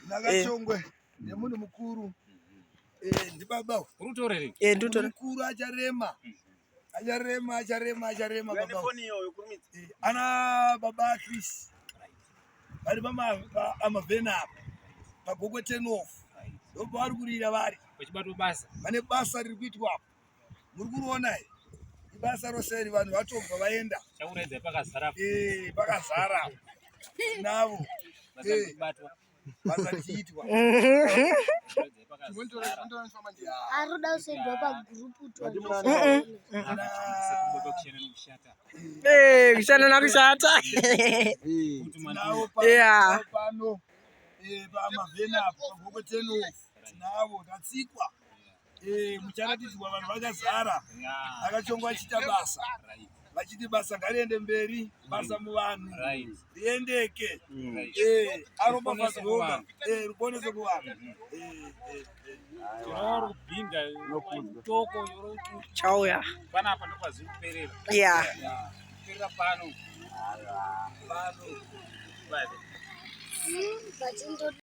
Nakachongwe nemunhu mukuru. Ndibaba. Urutorere. Ndutora. Mukuru acharema. Acharema, acharema, acharema baba. Ana baba Chris. Vari pamavhena apa. Pagokwe 10 off. Ndopavari kurira vari. Pachibatwa basa. Pane basa riri kuitwa apa. Muri kuriona here? Ibasa rose iri, vanhu vatobva vaenda. Chakuredza pakazara. Pakazara. Navo. Basa richibatwa. Basa richiitwa. Aruda usendwa pagurupu. Kushanda nakushata. Tinavo pano pamavhena apo pagokwe 10 off. Tinavo tatsikwa. Mucharatidzwa vanhu vakazara. Akachongwa achiita basa. Vachiti basa ngariende mberi, basa muvanhu riendeke. Aropafadzwa, ruponeso kuvanhu. Tinoona kubhinga toko. Chauya. Panapa ndokwaziri kuperera. Kuperera pano. Pano. But.